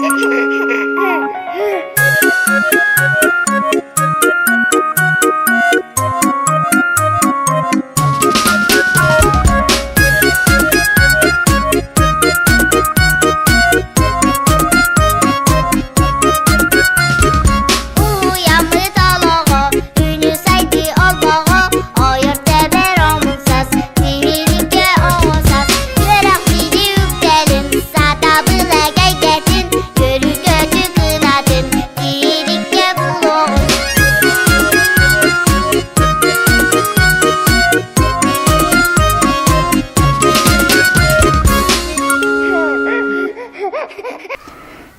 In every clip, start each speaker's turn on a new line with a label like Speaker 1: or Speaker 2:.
Speaker 1: Уйаммыт олоҕо, күнү сайдыы олбоҕо, ойор тэбэр омун-сас, тиһиликкэ оҕо-сас, үөрэх бири үктэлин, сатабыл эгэйгэтин, көрү-көтү кынатын, тиһиликкэ булуоҕун.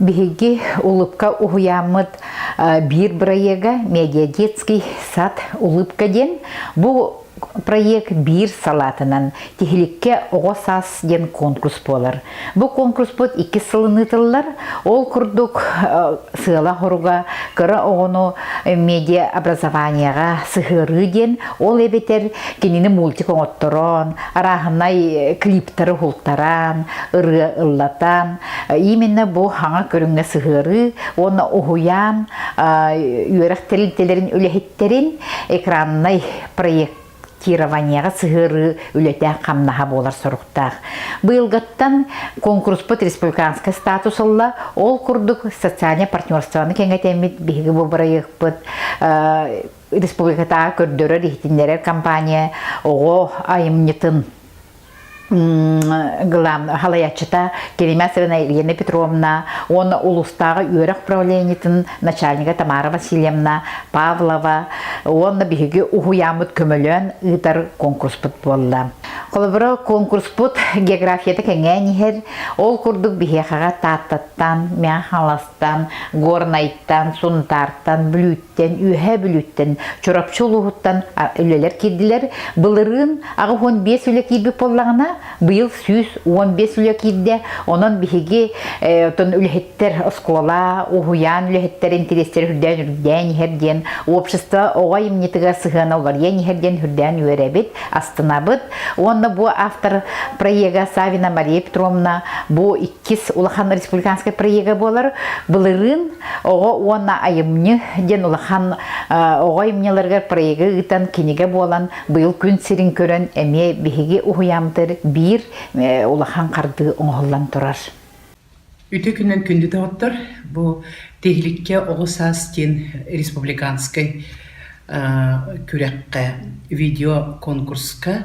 Speaker 2: Биһиги Улыбка уһуйааммыт биир бырайыага «Медиадетский сад Улыбка» диэн. Бу проект биир салаатынан Тиһиликкэ оҕо саас диэн конкурс буолар. Бу конкурспут иккис сылын ыытыллар. Ол курдук сыала-хоруга кыра оҕону медиа образованиеҕа сыһыарыы диэн, ол эбэтэр кинини мультик оҥотторон, арааһынай клиптары уһултаран, ырыа ыллатан, именно бу хаҥа көрүҥҥэ сыһыарыы уонна уһуйаан үөрэх тэрилтэлэрин үлэһиттэрин экраннай проектированиеҕа сыһыарыы үлэтэ хамнаһа буолар соруктаах. Быйылгыттан конкурспут республиканскай статус ылла. Ол курдук социальнай партнерствоны кэҥэтэммит биһиги бу бырайыакпыт республикатааҕы көрдөрөр-иһитиннэрэр компания оҕо айымньытын главный халайааччыта Керемясовна Елена Петровна уонна улуустааҕы үөрэх управлениетын начальнига Тамара Васильевна Павлова уонна биһиги уһуйааммыт көмөлөөн ыытар конкурспут буолла. Холобура, конкурспут географията кэҥээн иһэр. Ол курдук биһиэхэҕэ Тааттаттан, Мэҥэ Хаҥаластан, Горнайтан, Сунтаартан, Бүлүүттэн Үөһээ Бүлүүттэн, Чурапчы улууһуттан үлэлэр киирдилэр. Былырыын 85 үлэ киирбит буоллаҕына, быйыл 115 үлэ киирдэ. Онон биһиги оттон үлэһиттэр, оскуола, уһуйаан үлэһиттэр интэриэстэрэ үрдээн үрдээн иһэр диэн, общество оҕо айымньытыгар сыһыана уларыйан иһэр диэн үрдээн үөрэбит, астынабыт. Уонна бу автор проега Савина Мария Петровна бу иккис улахан республиканскай проега буолар. Былырыын Оҕо уонна айымньы диэн улахан оҕо айымньыларыгар проегы ыытан кинигэ буолан быйыл күн сирин көрөн эмиэ биһиги уһуйааммытыгар биир улахан хардыы оҥоһуллан турар.
Speaker 3: Үтүө күнүнэн күндү доҕоттор! Бу Тиһиликкэ оҕо саас диэн республиканскай күрэххэ видео-конкурска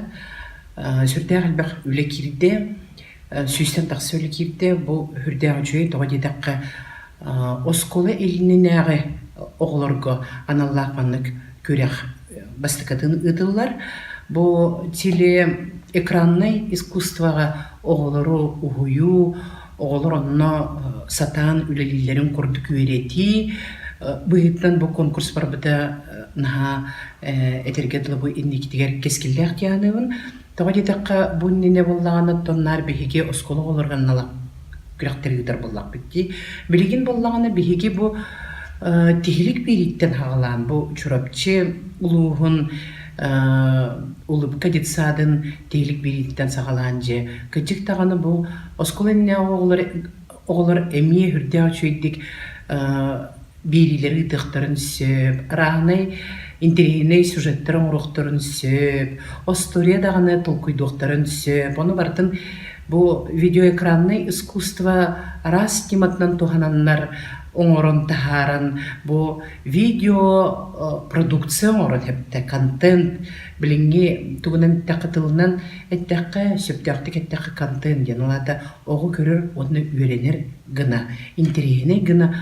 Speaker 3: сүрдээх элбэх үлэ киирдэ. Сүүстэн тахса үлэ киирдэ. Бу сүрдээх үчүгэй, тоҕо диэтэххэ, оскуола иннинээҕи оҕолорго аналлаах маннык күрэх бастакытын ыытыллар. Бу телеэкраннай искусствоҕа оҕолору уһуйуу, оҕолор онно сатаан үлэлииллэрин курдук үөрэтии быһыытынан бу конкурс барбыта наһаа этэргэ дылы бу инникитигэр кэскиллээх дии саныыбын. Тоҕо диэтэххэ, бу иннинэ буоллаҕына, оттон наар биһиги оскуола оҕолоругар аналлаах күрэхтэри ыытар буоллахпыт дии. Билигин буоллаҕына биһиги бу тиһилик биэрииттэн саҕалаан бу Чурапчы улууһун Улыбка детсадын тиһилик биэриититтэн саҕалаан дьэ кырдьык даҕаны бу оскуола иннинээҕи оҕолор оҕолор эмиэ сүрдээх үчүгэйдик биэриилэри ыытыахтарын сөп, арааһынай интэриэһинэй сюжеттары оҥоруохтарын сөп, остуоруйа даҕаны толкуйдуохтарын сөп. Ону барытын бу видеоэкраннай искусство араас тематынан туһананнар оҥорон таһааран бу видео продукция оҥорон эптэ контент билиҥҥи тугунан эттэххэ тылынан эттэххэ сөптөөхтүк эттэххэ контент диэн ол аата оҕо көрөр уонна үөрэнэр гына интэриэһинэй гына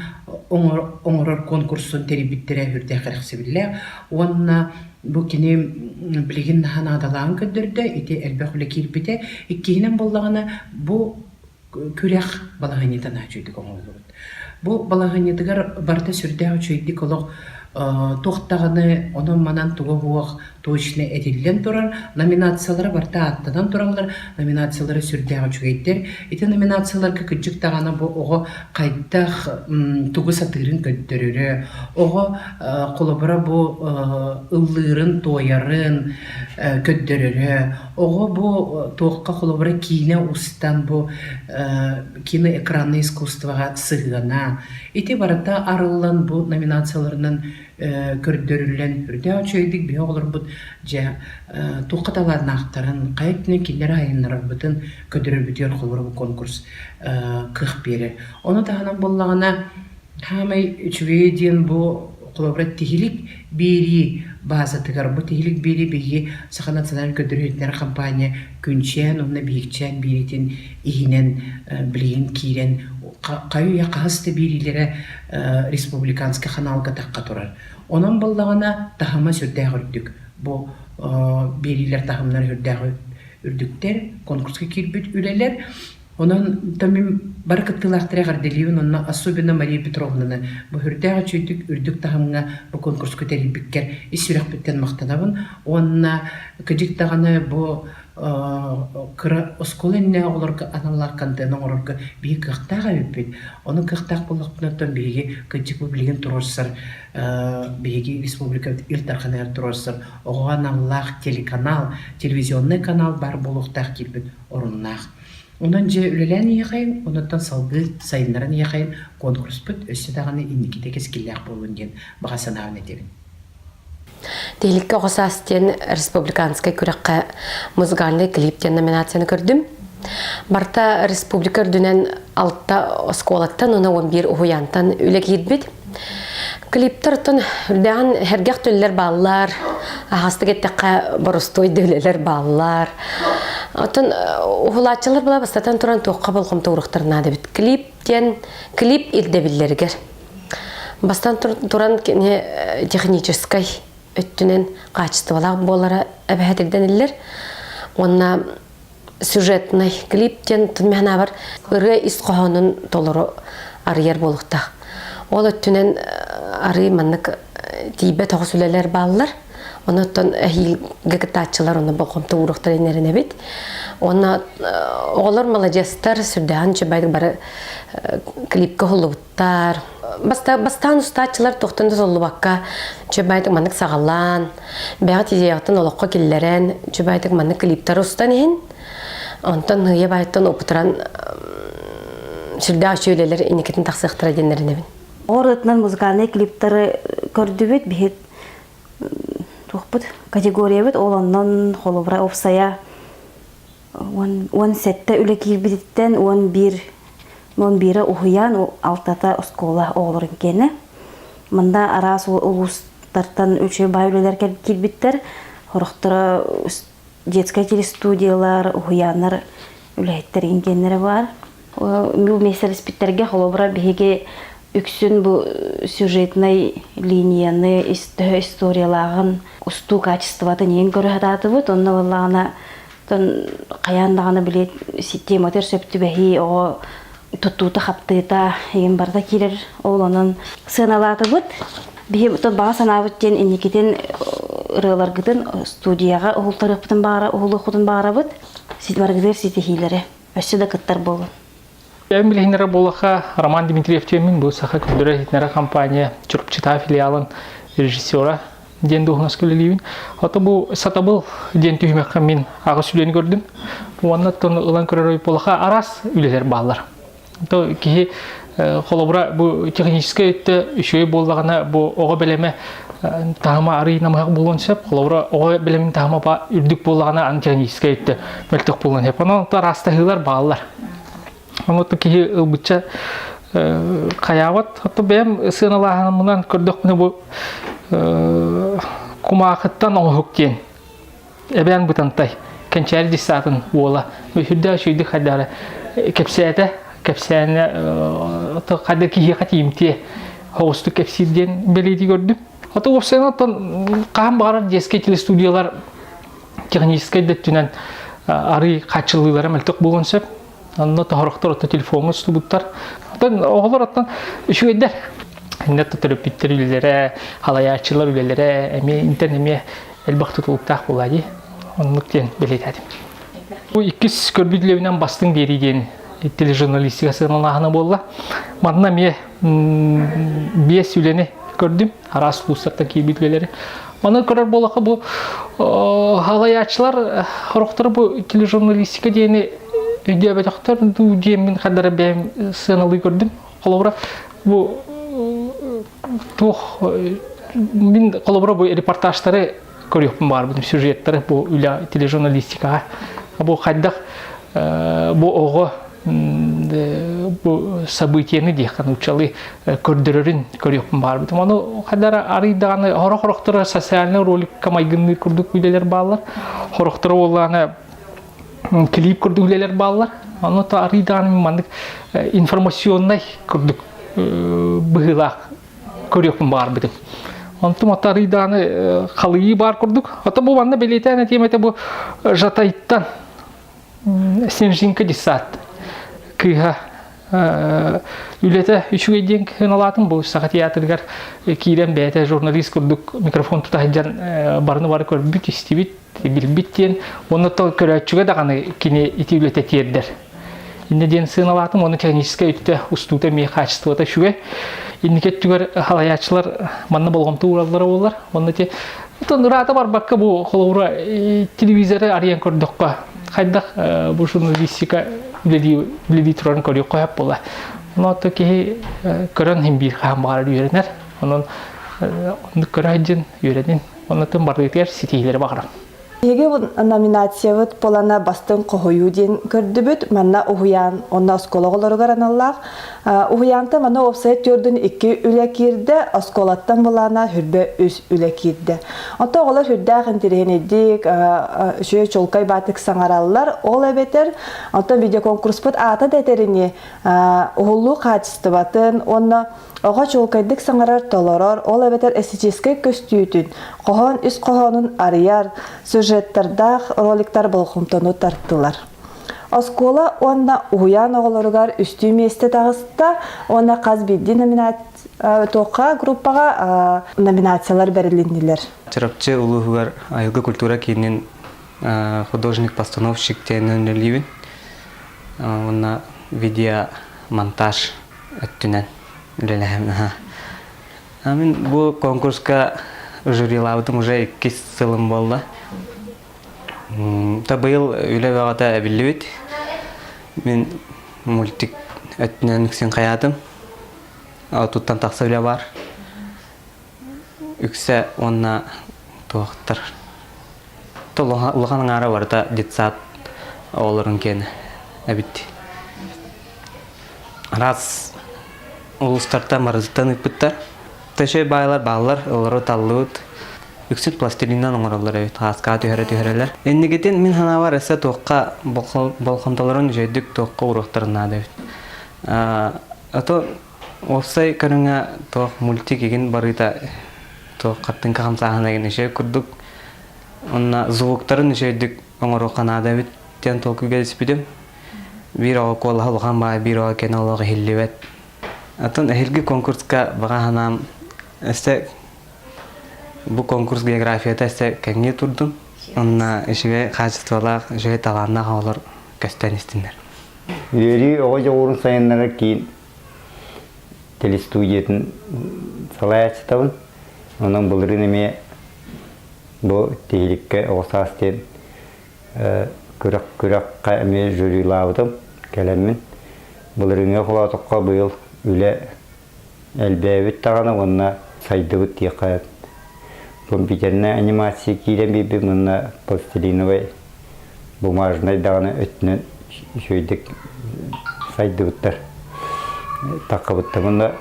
Speaker 3: оҥорор конкурсун тэрийбиттэрэ сүрдээх кэрэхсэбиллээх уонна бу кини билигин наһаа наадалааҕын көрдөрдө, ити элбэх үлэ киирбитэ. Иккиһинэн буоллаҕына, бу күрэх балаһыанньата наһаа үчүгэйдик оҥоһуллубут. Бу балаһыанньатыгар барыта сүрдээх үчүгэйдик олох Туох даҕаны онон-манан туга суох точно этиллэн турар. Номинациялара барыта ааттанан тураллар. Номинациялара сүрдээх үчүгэйдэр. Ити номинацияларга кырдьык даҕаны бу оҕо хайдах тугу сатыырын көрдөрөрө, оҕо холобура бу ыллыырын, туойарын көрдөрөрө, оҕо бу туохха холобура киинэ устан бу киноэкраннай искусствоҕа сыһыана. Ити барыта арыллан бу номинацияларынан көрдөрүллэн үрдээх үчүгэйдик биһи оҕолорбут дьэ туохха талааннаахтарын, хайа өттүнэн кинилэри айаннарарбытын көрдөрөрбүтүгэр холобура бу конкурс кыах биэрэр. Ону таһынан буоллаҕына Хаамай үчүгэйэ диэн бу холобура тиһилик биэрии баазатыгар бу тиһилик биэрии биһиги Саха национальнай көрдөрүү компания Күнчээн уонна Биһикчээн биэриитин иһинэн билигин киирэн хайы-үйэ хаһыс да биэриилэрэ республиканскай ханаалга тахха турар. Онон буоллаҕына таһыма сүрдээх үрдүк. Бу биэриилэр таһымнара сүрдээх үрдүктэр, конкурска киирбит үлэлэр. Онон мин бары кыттыылаахтары эҕэрдэлиибин уонна особенно Мария Петровнаны бу сүрдээх үчүгэйдик үрдүк таһымҥа бу конкурска тэрийбиккэр ис сүрэхпиттэн махтанабын уонна кыдьык даҕаны бу кыра оскуола иннинээҕи оҕолорго аналлаах контент оҥорорго биһиги кыахтаах эбиппит. Ону кыахтаах буоллахпытына оттон биһиги кыдьык бу билигин туруорсар биһиги республикабыт Ил Дарханыгар туруорсар оҕоҕо аналлаах телеканал, телевизионный канал баар буолуохтаах диирбит оруннаах. Онон дьэ үлэлээн иһиэхэйин, онуттан салгыы сайыннаран иһиэхэйин, куонкуруспут өссө даҕаны инникитэ кэскиллээх буоллун диэн баҕа санаабын этэбин.
Speaker 4: Тиһиликкэ оҕо саас диэн республиканскай күрэххэ музыкальный клип диэн номинацияны көрдүм. Барта республика үрдүнэн алта оскуолаттан уонна 11 уһуйаантан үлэ киирбит. Клиптэр оттон үрдээҕин сэргэх түллэр бааллар, аһаҕастык эттэххэ боростуой да үлэлэр бааллар. Оттон уһулааччылар була бастатан туран туохха болҕомто ууруохтарын наада эбит. Клип диэн клип ирдэбиллэригэр. Бастан туран кини техническай өттүнэн хаачыстыбалаах буолара эбэһээт ирдэниллэр. Уонна сюжетнай клип диэн мин ырыа ис хоһоонун толору арыйар буолуохтаах. Ол өттүнэн арыы маннык тиийбэт оҕус үлэлэр бааллар. Онон эһиилгэ кыттааччылар онно болҕомто ууруохтар инэринэбит. Уонна оҕолор маладьыастар сүрдээҕин үчүгэйдик бары клипкэ уһуллубуттар. Бастаан устааччылар туохтан да толлубакка үчүгэйдик маннык саҕалаан, бэйэҕит идеяҕытын олоххо киллэрэн, үчүгэйдик маннык клиптары устан иһин, онтон һыйа баайыттан опытыран сүрдээх үчүгэй үлэлэр инникитин тахсыахтара диэн эрэнэбин.
Speaker 5: Ырытынан музыкальнай клиптары көрдүбүт, биһи туохпут категориябыт ол оннон холобура уопсайа 17 үлэ киирбититтэн 11 11-э уһуйаан, алтата оскуола оҕолорун киэнэ. Манда араас улуустартан үчүгэй баай үлэлэр киирбиттэр. Сорохторо детскай телестудиялар, уһуйааннар үлэһиттэрин киэннэрэ баар. Бу миэстэлэспиттэргэ холобура биһиги үксүн бу сюжетнай линияны, төһө историялааҕын, устуу качествотын иһин көрө сатаатыбыт. Онно буоллаҕына хайаан даҕаны били тематыгар сөп түбэһии оҕо туттуута-хаптыыта игин барыта киирэр ол онон сыаналаатыбыт. Биһи баҕа санаабыт диэн инникитин ырыаларгытын студияҕа уһултарыахпытын баҕара уһулуохпутун баҕарабыт. Барыгытыгар ситиһиилэри өссө да кыттар буолун.
Speaker 6: Эн билиһиннэрэ буоллахха Роман Дмитриев диэммин бу Саха көрдөрөр иһитиннэрэр компания Чурапчытаа филиалын режиссера диэн дуоһунаска үлэлиибин. Ото бу сатабыл диэн түһүмэххэ мин аҕыс үлэни көрдүм. Уонна оттон ылан көрөр буоллахха араас үлэлэр бааллар. То киһи холобура бу техническэй өттө үчүгэй буоллаҕына бу оҕо бэлэмэ таһыма арый намыһах буолуон сөп. Холобура оҕо бэлэмин таһыма үрдүк буоллаҕына аны техническэй өттө мөлтөх буолуон сөп. Онон араастаһыылар бааллар. Онон киһи ылбычча хайаабат. Хатта бэйэм сыаналааһынымынан көрдөхпүнэ бу кумаахыттан оҥоһук диэн Эбээн Бытантай Кэнчээри дьыссаатын уола сүрдээх үчүгэйдик хайдары кэпсээтэ кэпсээнэ хайда киһиэхэ тиийимтиэ соҕустук кэпсиир диэн бэлиэтии көрдүм. Ото уопсайынан оттон хаһан баҕарар детскэй телестудиялар техническэй да өттүнэн арый хааччыллыылара мөлтөх буолуон сөп. Онно тоһорохтор отто телефоҥҥа устубуттар. Оттон оҕолор оттон үчүгэйдэр. Иннэ төрөппүттэр үлэлэрэ, халайааччылар үлэлэрэ эмиэ интэн эмиэ элбэх тутулуктаах буолаа дии. Оннук диэн бэлиэтээтим. Бу иккис көрбүт үлэбинэн бастыҥ биэрии диэн тележурналистика сыаналааһына буолла. Манна эмиэ биэс үлэни көрдүм, араас улуустартан киирбит үлэлэри. Маны көрөр буоллахха бу халайааччылар сорохторо бу тележурналистика диэни өйдөөбөтөхтөр дуу диэммин хардара бэйэм сыаналыы көрдүм. Холобура бу туох мин холобура бу репортажтары көрүөхпүн баҕарбытым сюжеттары бу үлэ тележурналистикаҕа бу хайдах бу оҕо бу событиены диэххэ нууччалыы көрдөрөрүн көрүөхпүн баҕарбытым. Ону хайдара арый даҕаны хорох-хорохторо социальный роликка майгынныыр курдук үлэлэр бааллар. Хорохторо буоллаҕына клип курдук үлэлэр бааллар. Ону то арый даҕаны маннык информационнай курдук быһыылаах көрүөхпүн баҕарбытым. Онтум ата арый даҕаны халыйыы баар курдук. Ото бу манна бэлиэтээн этиэм этэ бу Жатайтан Снежинка десант кыыһа үлэтэ үчүгэй диэн сыаналаатым. Бу Саха театрыгар киирэн бэйэтэ журналист курдук микрофон тута сылдьан барыны бары көрбүт, истибит, билбит диэн. Уонна көрөөччүгэ даҕаны кини ити үлэтэ тиэрдэр. Иннэ диэн сыаналаатым. Уонна техническэй өттө устуута эмиэ хаачыстыбата үчүгэй. Инники өттүгэр халайааччылар манна болҕомто уураллара буоллар. Уонна ити Оттон ыраата барбакка бу холобура телевизоры арыйан көрдөххө хайдах бу журналистика үлэлии үлэлии турарын көрүөххэ сөп буолла. Онон киһи көрөн иһин биир хаһан баҕарар үөрэнэр. Онон оннук көрө сылдьын үөрэнин. Оннуттан барытыгар ситиһиилэри баҕарам.
Speaker 7: Биһиги номинациябыт буолана бастыҥ хоһуйуу диэн көрдүбүт. Манна уһуйаан уонна оскуола оҕолоругар аналлаах. Уһуйаантан манна уопсайа төрдүн икки үлэ киирдэ, оскуолаттан булаана хүрбэ үс үлэ киирдэ. Онто оҕолор сүрдээх интэриэһинэйдик, үчүгэй чуолкай баатык саҥараллар. Ол эбэтэр, онтон видеоконкурспут аата да этэринии, уһуллуу хаачыстыбатын уонна Оҕо чуолкайдык саҥарар, толорор, ол эбэтэр эстетическэй көстүүтүн, хоһоон ис хоһоонун арыйар, сюжеттардаах роликтар болҕомтону тартылар. Оскуола уонна уһуйаан оҕолоругар үстүү миэстэ таҕыста уонна хас биирдии номинация группаҕа номинациялар бэрилиннилэр.
Speaker 8: Чурапчы улууһугар айылгы культура киинин художник-постановщик диэн үлэлиибин. Уонна видеомонтаж өттүнэн үлэлэһэм наһаа. Мин бу конкурска жюрилаабытым уже иккис сылым буолла. Та быйыл үлэ бөҕөтө эбиллибит. Мин мультик өттүнэн үксүн хайаатым. Туттан тахса үлэ бар. Үксэ уонна туохтар улахан аҥаара барыта детсад оҕолорун киэнэ эбит. Араас улуустартан барытыттан ыыппыттар. Төшөй баайлар бааллар, олору таллыбыт. Үксүт пластилинынан оҥороллор эбит, хааскаҕа түһэрэ түһэрэлэр. Инникитин мин санаабар өссө туохха болҕомтолорун үчүгэйдик туохха ууруохтарын наада эбит. А то уопсай көрүҥэ туох мультик игин барыыта туох хаттыҥка хамсааһына игин үчүгэй курдук Онно звуктарын үчүгэйдик оҥоруохха наада эбит диэн толкуйга түспүтүм. Биир оҕо куолаһа улахан баай, биир оҕо кэнэ олох иһиллибэт. Оттон эһиилги конкурска баҕа санаам өссө бу конкурс географията өссө кэҥии турдун. Онно үчүгэй хаачыстыбалаах, үчүгэй талааннаах оҕолор көстөн истиннэр.
Speaker 9: Үөрүү оҕо дьоҕурун сайыннарар киин телестудиятын салайааччытабын. Онон былырыын эмиэ Бу тиһиликкэ оҕо саас диэн күрэх күрэххэ эмиэ жюрилаабытым кэлэммин. Былырыыҥҥы холоотоххо быйыл үлэ элбээбит даҕаны уонна сайдыбыт диэххэ компьютернай анимация киирэн биэрбит уонна пластилиновай бумажнай даҕаны өттүнэн үчүгэйдик сайдыбыттар таххыбыттар. Уонна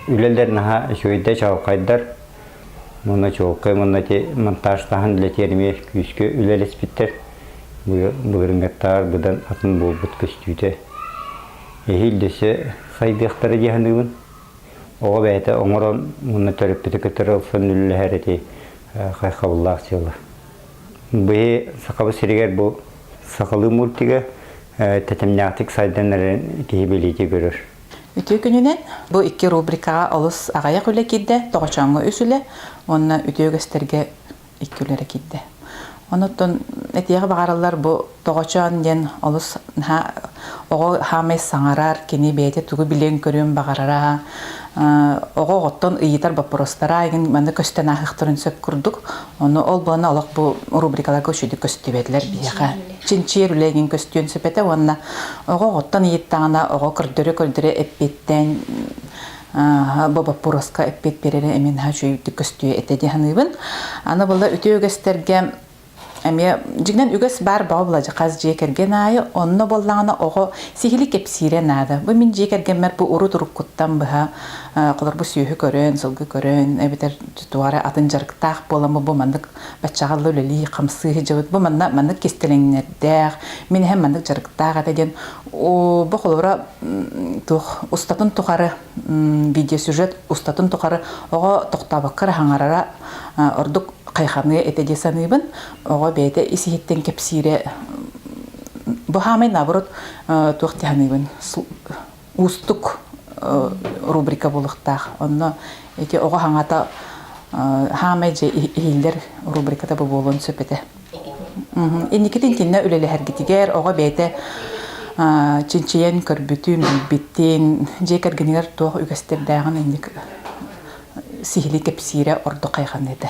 Speaker 9: үлэлэр наһаа үчүгэйдэр, чаҕылхайдар. Уонна чуолкай уонна ити монтажтааһын үлэтигэр эмиэ күүскэ үлэлэспиттэр. Былырыҥҥаттааҕар быдан атын буолбут көстүүтэ. Эһиил өссө сайдыахтара дии саныыбын. Оҕо бэйэтэ оҥорон уонна төрөппүтү кытары ылсан үлэлэһэр ити хайхабыллаах дьыала. Быйыл Сахабыт сиригэр бу сахалыы мультига тэтимнээхтик сайдан эрэрин киһи билиити көрөр.
Speaker 10: Үтүө күнүнэн бу икки рубрикаҕа олус аҕыйах үлэ киирдэ, тоҕочооҥҥо үс үлэ уонна үтүө үгэстэргэ икки үлэ эрэ киирдэ. Онуттан этиэҕи баҕараллар бу тоҕочоон диэн олус наһаа оҕо хаамай саҥарар, кини бэйэтэ тугу билиэн-көрүөн баҕарара, оҕо оҕоттон ыйытар боппуруостара игин манна көстөн ааһыахтарын сөп курдук. Ону ол буолан олох бу рубрикаларга үчүгүйдүк көстүбэтилэр биһиэхэ. Чинчийэр үлэ игин көстүөн сөп этэ уонна оҕо оҕоттон ыйыттаҕына оҕо көрдөрө-көрдөрө эппиэттээн бу боппуруоска эппиэт биэрэрэ эмиэ наһаа үчүгэйдик көстүө этэ дии саныыбын. Аны була үтүө үгэстэргэ эмиэ дьиҥинэн үгэс баар бөҕө була хас дьиэ кэргэн аайы онно буоллаҕына оҕо сиһили кэпсиирэ наада. Бу мин дьиэ кэргэммэр бу урут уруккуттан быһа холобур бу сүөһү көрөн, сылгы көрөн эбэтэр туох эрэ атын дьарыктаах буолан бу маннык баччаҕа үлэлии хамсыы сылдьабыт бу манна маннык кистэлэҥнэрдээх мин эһэм маннык дьарыктаах этэ диэн бу холобура туох устатын тухары видеосюжет устатын тухары оҕо тохтообокко эрэ хаҥарара ордук хайханыа этэ дии саныыбын. Оҕо бэйэтэ ис иһиттэн кэпсиирэ бу хаамай наоборот туох дии саныыбын уустук рубрика буолуохтаах. Онно ити оҕо хаҥата хаамай дьэ иһиллэр рубриката бу буолуон сөп этэ. Инникитин кининэ үлэлэһэргитигэр оҕо бэйэтэ чинчийэн көрбүтүн, билбитин, дьиэ кэргэнигэр туох үгэстэрдээҕин инник сиһилии кэпсиирэ ордук хайҕаныа этэ.